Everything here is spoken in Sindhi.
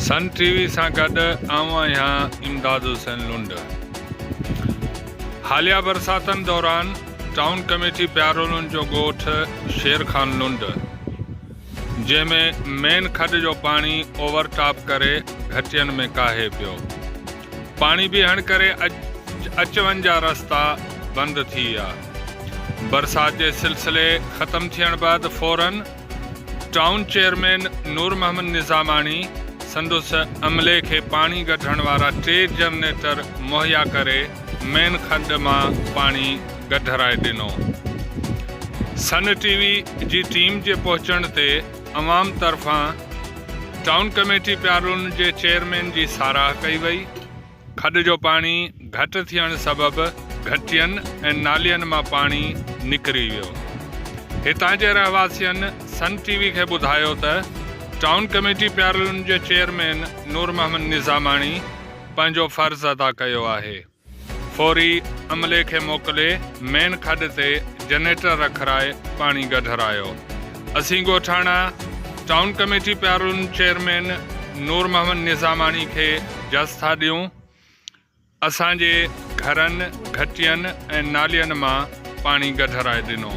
سن ٽي وي سان گڏ آئون آهيان امداد حسين لنڊ. حاليه برساتن دوران ٽائون ڪميٽي پيارولنڊ جو ڳوٺ شير خان لنڊ جنهن ۾ مين کڏ جو پاڻي اوور ٽاپ ڪري گهٽين ۾ ڪاهي پيو. پاڻي بيهڻ ڪري اچ وڃ جا رستا بند ٿي ويا. برسات جي سلسلي ختم ٿيڻ بعد فورن ٽائون چيئرمين نور محمد نظاماڻي سندس عملي کي پاڻي گڍڻ وارا ٽي جنريٽر مهيا ڪري مين کڏ مان پاڻي گڍرائي ڏنو. سن ٽي وي جي ٽيم جي پهچڻ تي عوام طرفان ٽائون ڪميٽي پيارون جي چيئرمين جي ساراهه ڪئي وئي. کڏ جو پاڻي گهٽ ٿيڻ سبب گهٽين ۽ نالين مان پاڻي نڪري ويو. هتان جي رهواسين سن ٽي وي کي ٻڌايو ته ٽائون ڪميٽي پيارلن جي چيئرمين نور محمد نظاماڻي پنهنجو فرض ادا ڪيو آهي. فوري عملي کي موڪلي مين کڏ تي جنريٽر رکرائي پاڻي گڍرايو. اسين ڳوٺاڻا ٽائون ڪميٽي پيارون چيئرمين نور محمد نظاماڻي کي جس ٿا ڏيون. اسان جي گهرن، گهٽين ۽ نالين مان پاڻي گڍرائي ڏنو.